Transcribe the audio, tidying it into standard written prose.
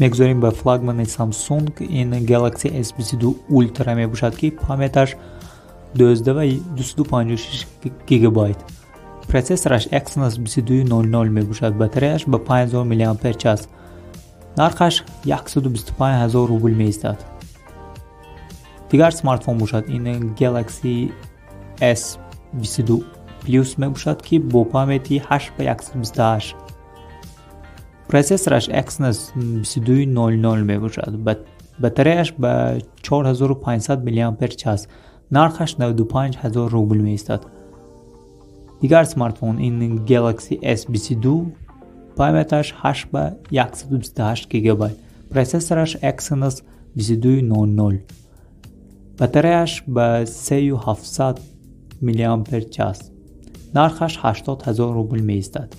Мегузорем ба флагмани Samsung. Ин Galaxy S22 Ultra мебошад, ки памяташ 12 ва 256 гигабайт, процессораш Exynos 2200 мебошад, батареяш ба 5000 мАч, нархаш 125 000 рубл меистад. Дигар смартфон бошад, ин Galaxy S22 Plus мебошад, ки бо памяти 8 ба 128, процессораш Exynos 2200 мебошад, батареяш ба 4500 мАч, нархаш 95 000 рубл меистад. Дигар смартфон ин Galaxy S22, памяташ 8 ба 128 гигабайт, процессораш Exynos 2200, батареяш ба 3700 мАч, нархаш 80 000 рубл меистад.